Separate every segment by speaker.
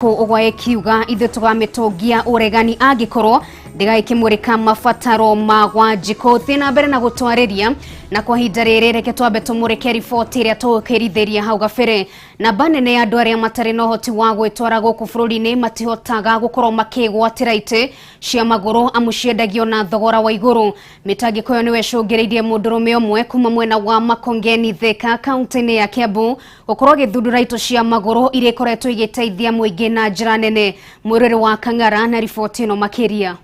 Speaker 1: Ũguo ĩkiuga ithuĩ tũgamĩtũngia ũregani angĩkorwo ndĩgagĩkĩmũrĩka mabataro ma Wanjikũ. Thiĩ na mbere na gũtwarĩria na kwa ihinda rĩrĩ reke twambe tũmũrĩke riboti ĩrĩa tũkĩrithĩria hau gabere. Namba nene ya andũ arĩa matarĩ na ũhoti wa gwĩtwara gũkũ bũrũri-inĩ matihotaga gũkorwo makĩgwatĩra itĩ cia magũrũ amu ciendagio na thogora wa igũrũ. Mĩtangĩko ĩyo nĩyo ĩcũngĩrĩirie mũndũrũme ũmwe kuma mwena wa Makongeni Thika kaunti-inĩ ya Kiambu gũkorwo agĩthundũra itũ cia magũrũ iria ikoretwo igĩteithia mũingĩ na njĩra nene. Mwĩrĩrĩ wa Kang'ara na riboti ĩno makĩria.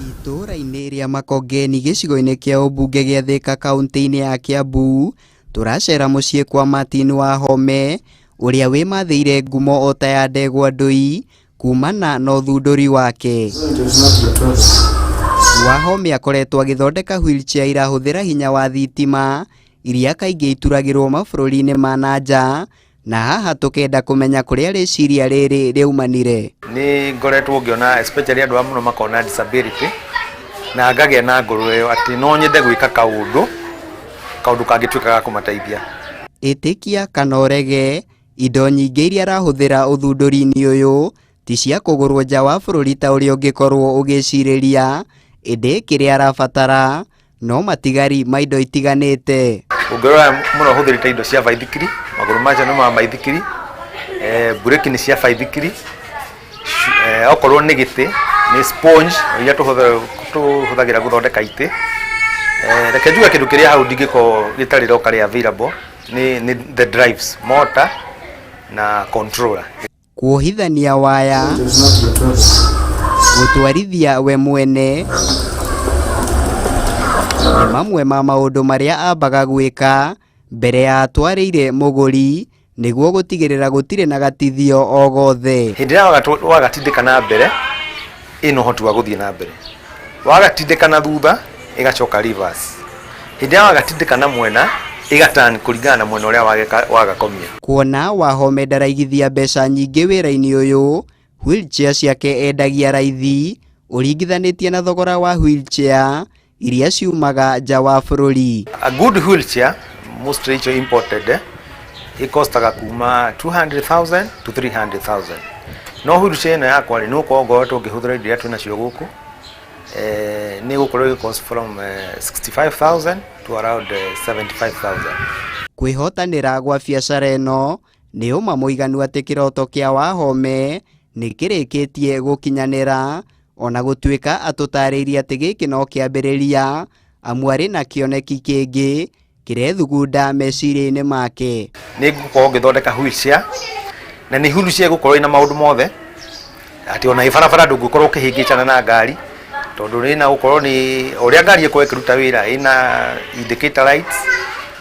Speaker 2: Itũũra-inĩ rĩa Makongeni gĩcigo-inĩ kĩa ũmbunge gĩa Thika kaunti-inĩ ya Kiambu tũracera mũciĩ kwa Martin Wahome ũrĩa wĩmathĩire ngumo o ta ya ndegwa ndũi kumana na ũthundũri wake. Wahome akoretwo agĩthondeka wheelchair irahũthĩra hinya wa thitima iria kaingĩ ituragĩrwo mabũrũri-inĩ ma na nja, na haha tũkenda kũmenya kũrĩa rĩciria rĩrĩ rĩaumanire.
Speaker 3: Nĩ ngoretwo ngĩona especially andũ a mũno makona disability na ngagĩa na ngoro ĩyo atĩ no nyende gwĩka kaũndũ kaũndũ kangĩtuĩka ga kũmateithia.
Speaker 2: Ĩtĩkia kana ũrege, indo nyingĩ iria arahũthĩra ũthundũri-inĩ ũyũ ti cia kũgũrwo nja wa bũrũri ta ũrĩa ũngĩkorwo ũgĩcirĩria, ĩndĩ kĩrĩa arabatara no matigari ma indo itiganĩte.
Speaker 3: Ũngĩrora mũno hũthĩrĩte indo cia baithikiri, magũrũ macio nĩ ma baithikiri, breki nĩ cia baithikiri, okorwo nĩ gĩtĩ nĩ sponge iria tũhũthagĩra gũthondeka itĩ. Reke njuge kĩndũ kĩrĩa hau ndingĩkorwo gĩtarĩ locally available nĩ the drives, motor na controller.
Speaker 2: Kuohithania waya, gũtwarithia we mwene nĩ mamwe ma maũndũ marĩa ambaga gwĩka mbere ya atwarĩire mũgũri nĩguo gũtigĩrĩra gũtirĩ na gatithio o gothe.
Speaker 3: Hĩndĩ ĩrĩa wagatindĩka na mbere ĩna ũhoti wa gũthiĩ na mbere, wagatindĩka na thutha ĩgacoka reverse, hĩndĩ ĩrĩa wagatindĩka na mwena ĩgatan kũringana na mwena ũrĩa wagakomia.
Speaker 2: Kuona Wahome ndaraigithia mbeca nyingĩ wĩra-inĩ ũyũ, wheelchair ciake endagia raithi ũringithanĩtie na thogora wa wheelchair iria ciumaga nja wa bũrũri.
Speaker 3: A good wheelchair mostly icio imported ĩkostaga kuma 200,000 to 300,000. No wheelchair ĩno yakwa rĩ, nĩ gũkorwo ngoretwo ngĩhũthĩra indo iria twĩnacio gũkũ, nĩ gũkorwo ĩgĩ from 65,000 to around 75,000.
Speaker 2: Kwĩhotanĩra gwa biacara ĩno nĩ ũma mũiganu atĩ kĩroto kĩa Wahome nĩ kĩrĩkĩtie gũkinyanĩra, ona gũtuĩka atũtarĩirie atĩ gĩkĩ no kĩambĩrĩria amu arĩ na kĩoneki kĩngĩ kĩrethugunda meciria-inĩ make.
Speaker 3: Nĩ ngũkorwo ngĩthondeka wheelchair, na nĩ wheelchair ĩgũkorwo ĩna maũndũ mothe, atĩ ona ĩ barabara ndũngĩkorwo ũkĩhĩngĩcana na ngari, tondũ ĩna gũkorwo nĩ ũrĩa ngari ĩkorwo ĩkĩruta wĩra, ĩna indicator lights,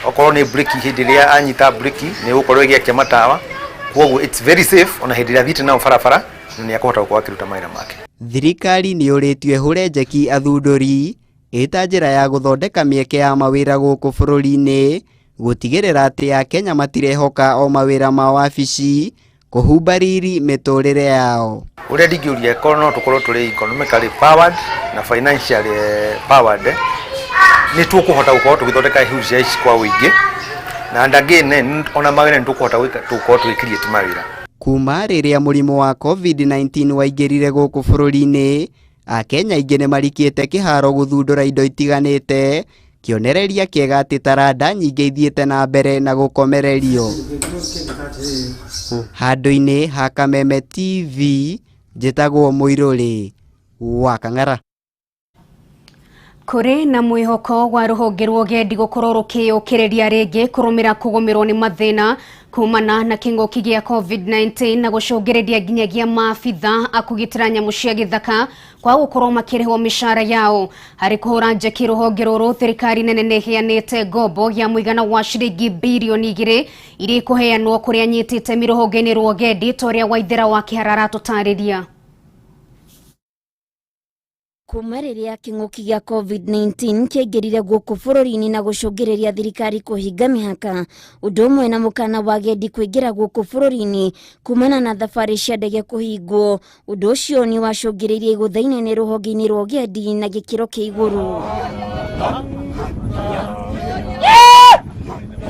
Speaker 3: okorwo nĩ breki hĩndĩ ĩrĩa anyita breki nĩ ĩgũkorwo ĩgĩakia matawa, koguo it's very safe ona hĩndĩ ĩrĩa athiĩte nayo barabara na nĩ akũhota gũkorwo akĩruta mawĩra make.
Speaker 2: Thirikari nĩ yũrĩtio ĩhũre njeki athundũri ĩta njĩra ya gũthondeka mĩeke ya mawĩra gũkũ bũrũri-inĩ, gũtigĩrĩra atĩ Akenya matirehoka o mawĩra ma wabici kũhumba riri mĩtũrĩre yao.
Speaker 3: Ũrĩa ndingĩũria korwo no tũkorwo tũrĩ economically powered na financially powered, nĩ tũkũhota gũkorwo tũgĩthondeka wheelchair ici kwa ũingĩ, na and again ona mawĩra nĩ tũkũhota gũkorwo tũgĩ create mawĩra.
Speaker 2: Kuma rĩrĩa mũrimũ wa COVID-19 waingĩrire gũkũ bũrũri-inĩ, Akenya aingĩ nĩ marikĩte kĩharo gũthundũra indo itiganĩte, kĩonereria kĩega atĩ taranda nyingĩ ithiĩte na mbere na gũkomererio. Handũ-inĩ ha Kameme TV, njĩtagwo Mũirũrĩ wa Kang'ara.
Speaker 1: Kũrĩ na mwĩhoko wa rũhonge rwa ũgendi gũkorwo rũkĩyũkĩrĩria rĩngĩ kũrũmĩra kũgũmĩrwo nĩ mathĩna kumana na kĩng'ũki gĩa COVID-19 na gũcũngĩrĩria nginyagia maabitha a kũgitĩra nyamũ cia gĩthaka kwa gũkorwo makĩrĩhwo mĩcara yao. Harĩ kũhũra njeki rũhonge rũrũ, thirikari nene nĩ ĩheanĩte ngombo ya mũigana wa ciringi birioni 2 iria ikũheanwo kũrĩ anyiti itemi rũhonge-inĩ rwa ũgendi ta ũrĩa Waithera wa Kĩhara aratũtarĩria.
Speaker 4: Kuma rĩrĩa kĩng'ũki gĩa COVID-19 kĩaingĩrire gũkũ bũrũri-inĩ na gũcũngĩrĩria thirikari kũhinga mĩhaka, ũndũ ũmwe na mũkana wa agendi kũingĩra gũkũ bũrũri-inĩ kumana na thabarĩ cia ndege kũhingwo, ũndũ ũcio nĩ wacũngĩrĩirie igũtha inene rũhonge-inĩ rwa ũgendi na gĩkĩro kĩa igũrũ.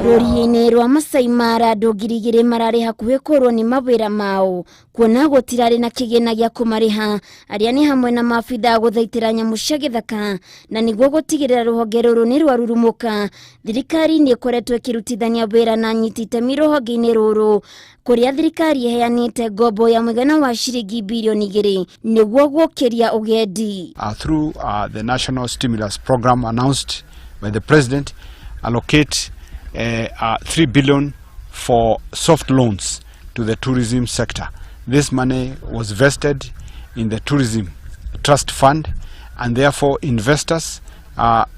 Speaker 4: Rũriĩ-inĩ rwa Masai Mara andũ 2,000 mararĩ hakuhĩ kũrwo nĩ mawĩra mao kuona gũtirarĩ na kĩgĩna gĩa kũmarĩha arĩa nĩ hamwe na maabitha gũthaitĩra nyamũ cia gĩthaka na nĩguo gũtigĩrĩra rũhonge rũrũ nĩ rwarurumũka. Thirikari nĩ ĩkoretwo ĩkĩrutithania wĩra na anyiti itemi rũhonge-inĩ rũrũ kũrĩa thirikari ĩheanĩte ngombo ya mũigana wa ciringi birioni 2 nĩguo gũkĩria ũgendi.
Speaker 5: Through the national stimulus program announced by the president, allocate 3 billion for soft loans to the tourism sector. This money was vested in the Tourism Trust Fund, and therefore investors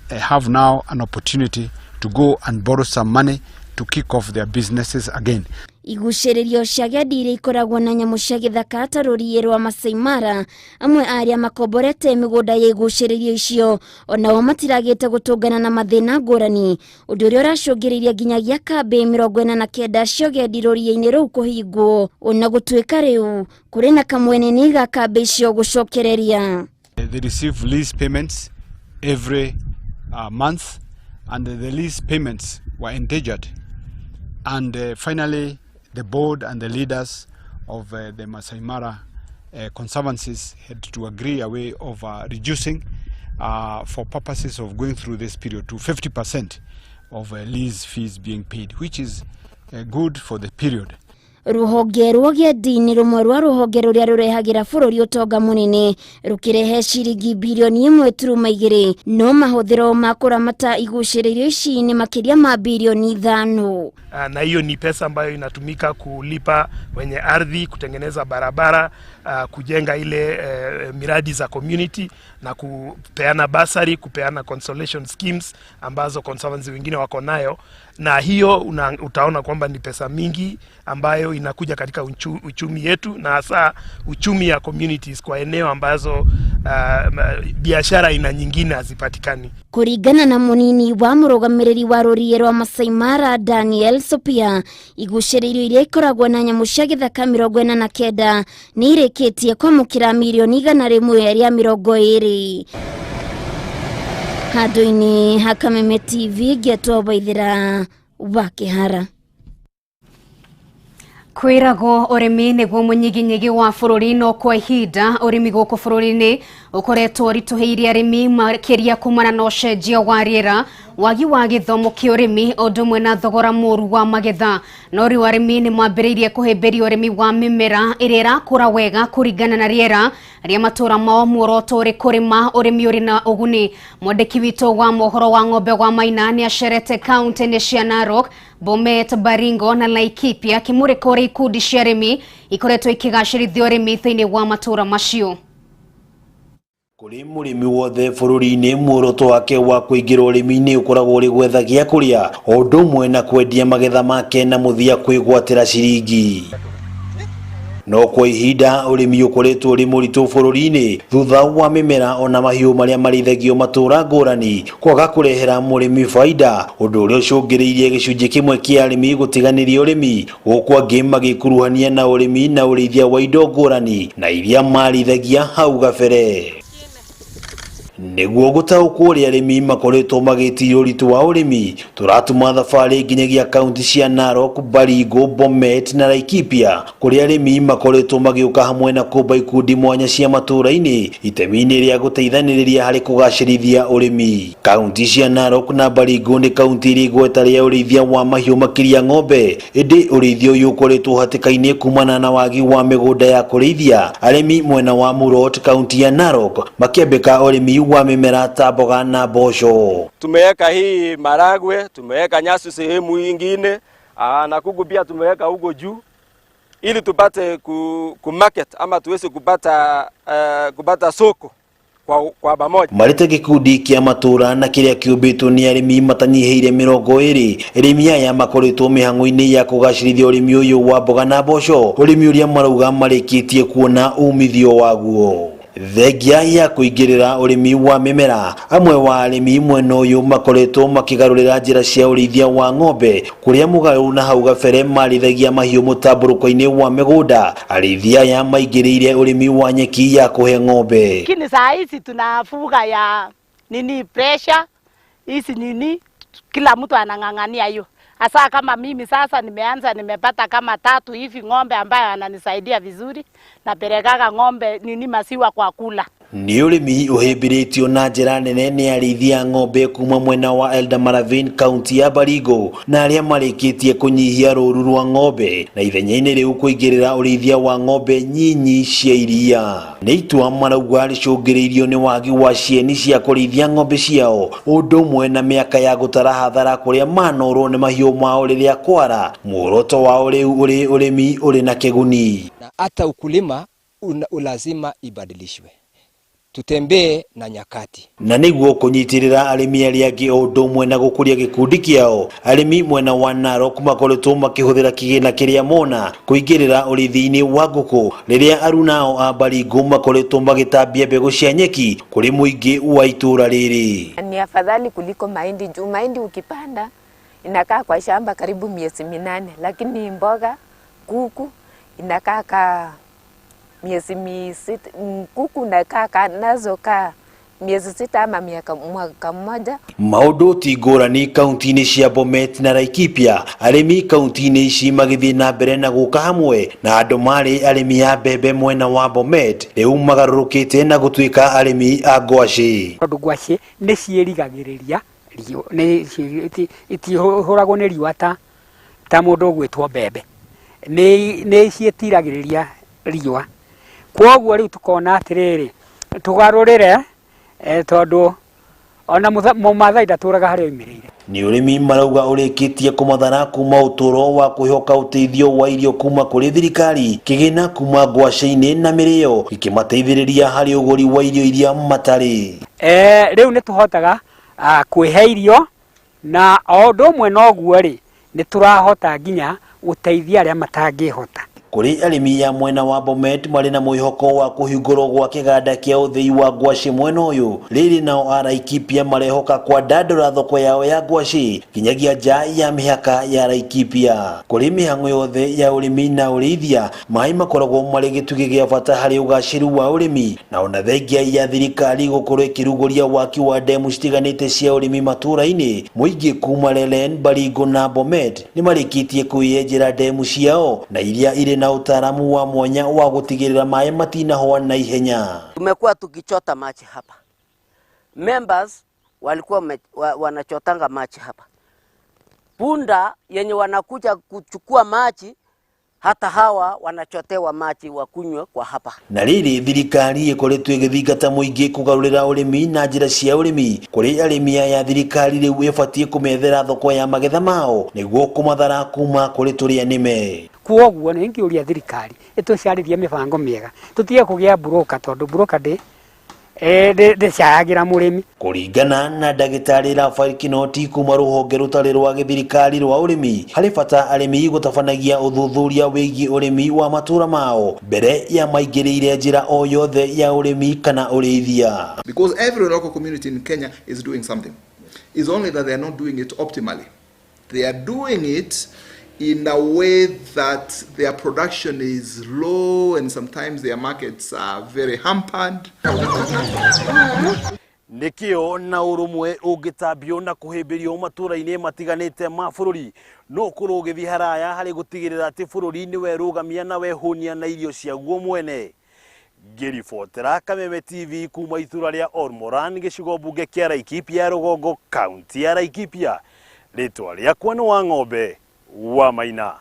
Speaker 5: have now an opportunity to go and borrow some money to kick off their businesses again.
Speaker 4: Igucĩrĩrio cia agendi iria ikoragwo na nyamũ cia gĩthaka ta rũriĩ rwa Masai Mara, amwe a arĩa makomborete mĩgũnda ya igucĩrĩrio icio onao matiragĩte gũtũngana na mathĩna ngũrani, ũndũ ũrĩa ũracũngĩrĩirie nginyagia kambĩ 49 cia ũgendi rũriĩ-inĩ rũu kũhingwo, ona gũtuĩka rĩu kũrĩ na kamweneni ga kambĩ icio gũcokereria.
Speaker 5: They receive lease payments every month, and the lease payments were endangered. And finally, the board and the leaders of the Masai Mara conservancies had to agree a way of reducing for purposes of going through this period to 50% of lease fees being paid, which is good for the period.
Speaker 4: Rũhonge rwa ũgendi nĩ rũmwe rwa rũhonge rũrĩa rũrehagĩra bũrũri ũtonga mũnene, rũkĩrehe ciringi birioni 1.2, no mahũthĩro ma kũramata igucĩrĩrio ici nĩ makĩria ma birioni 5.
Speaker 6: Na hiyo ni pesa ambayo inatumika kulipa wenye ardhi, kutengeneza barabara, kujenga ile miradi za community na kupeana bursary, kupeana consolation schemes ambazo conservancy wengine wako nayo, na hiyo utaona kwamba ni pesa mingi ambayo inakuja katika uchumi yetu na hasa uchumi ya communities kwa eneo ambazo biashara ina nyingine hazipatikani.
Speaker 4: Kũringana na mũnini wa mũrũgamĩrĩri wa rũriĩ rwa Masai Mara Daniel Sopia, igucĩrĩrio iria ikoragwo na nyamũ cia gĩthaka 49 nĩ irĩkĩtie kwamũkĩra mirioni 120. Handũ-inĩ ha Kameme TV ngĩetwo Waithĩra wa Kĩhara.
Speaker 1: Kwĩragwo ũrĩmi nĩguo mũnyiginyigi wa bũrũri, no kwa ihinda ũrĩmi gũkũ bũrũri-inĩ ũkoretwo ũritũhĩire arĩmi makĩria kumana na ũcenjia wa rĩera, wagi wa gĩthomo kĩa ũrĩmi, ũndũ ũmwe na thogora mũru wa magetha. No rĩu arĩmi nĩ mambĩrĩirie kũhĩmbĩria ũrĩmi wa mĩmera ĩrĩa ĩrakũra wega kũringana na rĩera rĩa matũra mao, muoroto ũrĩ kũrĩma ũrĩmi ũrĩ na ũguni. Mwandĩki witũ wa mohoro wa Ng'ombe wa Maina nĩ acerete kaunti-inĩ cia Narok, Bomet, Baringo na Laikipia akĩmũrĩka ũrĩa ikundi cia arĩmi ikoretwo ikĩgacĩrithia ũrĩmi thĩinĩ wa matũra macio.
Speaker 7: Kũrĩ mũrĩmi wothe bũrũri-inĩ, muoroto wake wa kũingĩra ũrĩmi-inĩ ũkoragwo ũrĩ gwetha gĩa kũrĩa o ũndũ ũmwe na kwendia magetha make na mũthia kwĩgwatĩra ciringi. No kwa ihinda ũrĩmi ũkoretwo ũrĩ mũritũ bũrũri-inĩ thutha wa mĩmera ona mahiũ marĩa marĩithagio matũra ngũrani kwaga kũrehera mũrĩmi baida, ũndũ ũrĩa ũcũngĩrĩirie gĩcunjĩ kĩmwe kĩa arĩmi gũtiganĩria ũrĩmi, gũkũ angĩ magĩkuruhania na ũrĩmi na ũrĩithia wa indo ngũrani na iria marĩithagia hau gabere. Nĩguo gũtaũkwo ũrĩa arĩmi makoretwo magĩtiria ũritũ wa ũrĩmi, tũratuma thabarĩ nginyagia kaunti cia Narok, Baringo, Bomet na Laikipia kũrĩa arĩmi makoretwo magĩũka hamwe na kũmba ikundi mwanya cia matũra-inĩ itemi-inĩ rĩa gũteithanĩrĩria harĩ kũgacĩrithia ũrĩmi. Kaunti cia Narok na Baringo nĩ kaunti irĩ igweta rĩa ũrĩithia wa mahiũ makĩria ng'ombe, ĩndĩ ũrĩithia ũyũ ũkoretwo hatĩka-inĩ kumana na wagi wa mĩgũnda ya kũrĩithia. Arĩmi mwena wa Murot kaunti ya Narok makĩambĩka ũrĩmi wa mĩmera ta mboga na mboco.
Speaker 8: Tumeweka hii maragwe, tumeweka nyasi sehemu ingine, na kuku pia tumeweka huko juu ili tupate ku market ama tuweze kupata soko kwa pamoja.
Speaker 7: Marĩ ta gĩkundi kĩa matũra na kĩrĩa kĩũmbĩtwo nĩ arĩmi matanyihĩire 20, arĩmi aya makoretwo mĩhang'o-inĩ ya kũgacĩrithia ũrĩmi ũyũ wa mboga na mboco, ũrĩmi ũrĩa marauga marĩkĩtie kuona umithio waguo. Thengia ya kũingĩrĩra ũrĩmi wa mĩmera, amwe wa arĩmi mwena ũyũ makoretwo makĩgarũrĩra njĩra cia ũrĩithia wa ng'ombe kũrĩa mũgarũ na hau gabere marĩithagia mahiũ mũtambũrũko-inĩ wa mĩgũnda. Arĩithia aya maingĩrĩire ũrĩmi wa nyeki ya kũhe ng'ombe.
Speaker 9: Lakini saa hizi tunafuga ya nini pressure hizi nini, kila mtu anang'ang'ania hiyo. Hasa kama mimi sasa nimeanza, nimepata kama 3 hivi ng'ombe ambayo ananisaidia vizuri, napelekaga ng'ombe nini masiwa kwa kula.
Speaker 7: Nĩ ũrĩmi ũhĩmbĩrĩtio na njĩra nene nĩ arĩithi a ng'ombe kuma mwena wa Eldamaravine kaunti ya Baringo na arĩa marĩkĩtie kũnyihia rũru rwa ng'ombe na ithenya-inĩ rĩu kũingĩrĩra ũrĩithia wa ng'ombe nyinyi cia iria. Nĩ itua marauga rĩcũngĩrĩirio nĩ wagi wa cieni cia kũrĩithia ng'ombe ciao ũndũ ũmwe na mĩaka ya gũtara hathara kũrĩa manorwo nĩ mahiũ mao rĩrĩa kwara. Muoroto wao rĩu ũrĩ ũrĩmi ũrĩ na kĩguni.
Speaker 10: Na hata ukulima lazima ibadilishwe, tutembee na nyakati.
Speaker 7: Na nĩguo kũnyitĩrĩra arĩmi arĩa angĩ o ũndũ ũmwe na gũkũria gĩkundi kĩao, arĩmi mwena wa Narok makoretwo makĩhũthĩra kĩgĩna kĩrĩa mona kũingĩrĩra ũrĩithi-inĩ wa ngũkũ, rĩrĩa arunao a Baringo makoretwo magĩtambia mbegũ cia nyeki kũrĩ mũingĩ wa itũũra rĩrĩ.
Speaker 11: Ni afadhali kuliko mahindi juu mahindi ukipanda inakaa kwa shamba karibu miezi 8, lakini mboga kuku inakaa ka miezi 6, kuku nakaa nazo ka miezi 6 ama mwaka mmoja.
Speaker 7: Maũndũ ti ngũrani kaunti-inĩ cia Bomet na Laikipia, arĩmi kaunti-inĩ ici magĩthiĩ na mbere na gũka hamwe na andũ marĩ arĩmi a mbembe mwena wa Bomet rĩu magarũrũkĩte na gũtuĩka arĩmi a ngwacĩ.
Speaker 12: Tondũ ngwacĩ nĩ ciĩrigagĩrĩria riũa, nĩ itihũragwo nĩ riũa ta mũndũ ũgwĩtwo mbembe, nĩ ciĩtiragĩrĩria riũa. Kwoguo rĩu tukona atĩrĩrĩ, tũgarũrĩre tondũ ona mũmathai ndatũraga harĩa oimĩrĩire.
Speaker 7: Nĩ ũrĩmi marauga ũrĩkĩtie kũmathara kuma ũtũro wa kwĩhoka ũteithio wa irio kuma kũrĩ thirikari, kĩgĩna kuma ngwacĩ-inĩ na mĩrĩo gĩkĩmateithĩrĩria harĩ ũgũri wa irio iria matarĩ.
Speaker 12: Rĩu nĩ tũhotaga kwĩhe irio na o ũndũ ũmwe na ũguo rĩ, nĩ tũrahota nginya gũteithia arĩa matangĩhota.
Speaker 7: Kũrĩ arĩmi ya mwena wa Bomet marĩ na mwĩhoko wa kũhingũrwo gwa kĩganda kĩa ũthĩi wa ngwacĩ mwena ũyũ, rĩrĩ nao a Laikipia marehoka kwandandũra thoko yao ya ngwacĩ nginyagia nja ya mĩhaka ya Laikipia. Kũrĩ mĩhang'o yothe ya ũrĩmi na ũrĩithia, maĩ makoragwo marĩ gĩtugĩ gĩa bata harĩ ũgacĩru wa ũrĩmi, na ona thengia ya thirikari gũkorwo ĩkĩrugũria waki wa ndemu citiganĩte cia ũrĩmi matũũra-inĩ, mũingĩ kuma Lelen, Baringo na Bomet nĩ marĩkĩtie kwĩyenjera ndemu ciao na iria irĩ na utaalamu wa mwanya wa gũtigĩrĩra maĩ matinahoa na ihenya.
Speaker 13: Tumekuwa tukichota maji hapa, members walikuwa wanachotanga maji hapa, punda yenye wanakuja kuchukua maji hata hawa wanachotewa maji wakunywe kwa hapa.
Speaker 7: Na rĩrĩ thirikari ĩkoretwo ĩgĩthingata mũingĩ kũgarũrĩra ũrĩmi na njĩra cia ũrĩmi, kũrĩ arĩmi aya thirikari rĩu ĩbatiĩ kũmethera thoko ya magetha mao nĩguo kũmathara kuma kũrĩ tũrĩa nĩme.
Speaker 12: Kwoguo nĩ ingĩũria thirikari ĩtũcarĩrie mĩbango mĩega tũtige kũgĩa broker, tondũ broker ndĩcayagĩra mũrĩmi.
Speaker 7: Kũringana na ndagĩtarĩ Rafael Kinoti kuma rũhonge rũtarĩ rwa gĩthirikari rwa ũrĩmi, harĩ bata arĩmi gũtabanagia ũthuthuria wĩgiĩ ũrĩmi wa matũũra mao mbere ya maingĩrĩire njĩra o yothe ya ũrĩmi kana ũrĩithia.
Speaker 14: Because every local community in Kenya is doing something. It's only that they are not doing it optimally. They are doing it in a way that their production is low and sometimes their markets are very hampered.
Speaker 7: Nĩkĩo na ũrũmwe ũngĩtambio na kũhĩmbĩrio matũũra-inĩ matiganĩte ma bũrũri no ũkorwo ũgĩthiĩ haraya harĩ gũtigĩrĩra atĩ bũrũri nĩ werũgamia na wehũnia na irio ciaguo mwene. Ngĩribotera Kameme TV kuma itũũra rĩa Olmoran gĩcigo mbunge kĩa Laikipia rũgongo kaunti ya Laikipia, rĩtwa rĩakwa nĩ Wang'ombe wa Maina.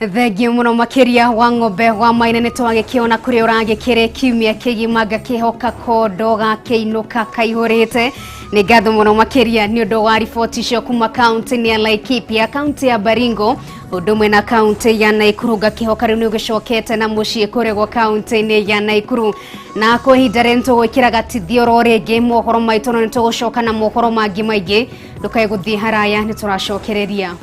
Speaker 1: Thengiũ mũno makĩria wa Ng'ombe wa Maina, nĩ twagĩkĩona kũrĩa ũragĩkĩrĩ kiumia kĩgima ngakĩhoka kondo gakĩinũka kaihũrĩte. Nĩ ngatho mũno makĩria nĩ ũndũ wa riboti icio kuma kaunti ya Laikipia, kaunti ya Baringo ũndũ ũmwe na kaunti ya Naikuru. Ngakĩhoka rĩu nĩ ũgĩcokete na mũciĩ kũrĩa gwa kaunti-inĩ ya Naikuru, na kwa ihinda rĩrĩ nĩtũgwĩkĩra gatithio oro rĩngĩ mohoro maitũ, na nĩtũgũcoka na mohoro mangĩ maingĩ. Ndũkae gũthiĩ haraya, nĩtũracokereria.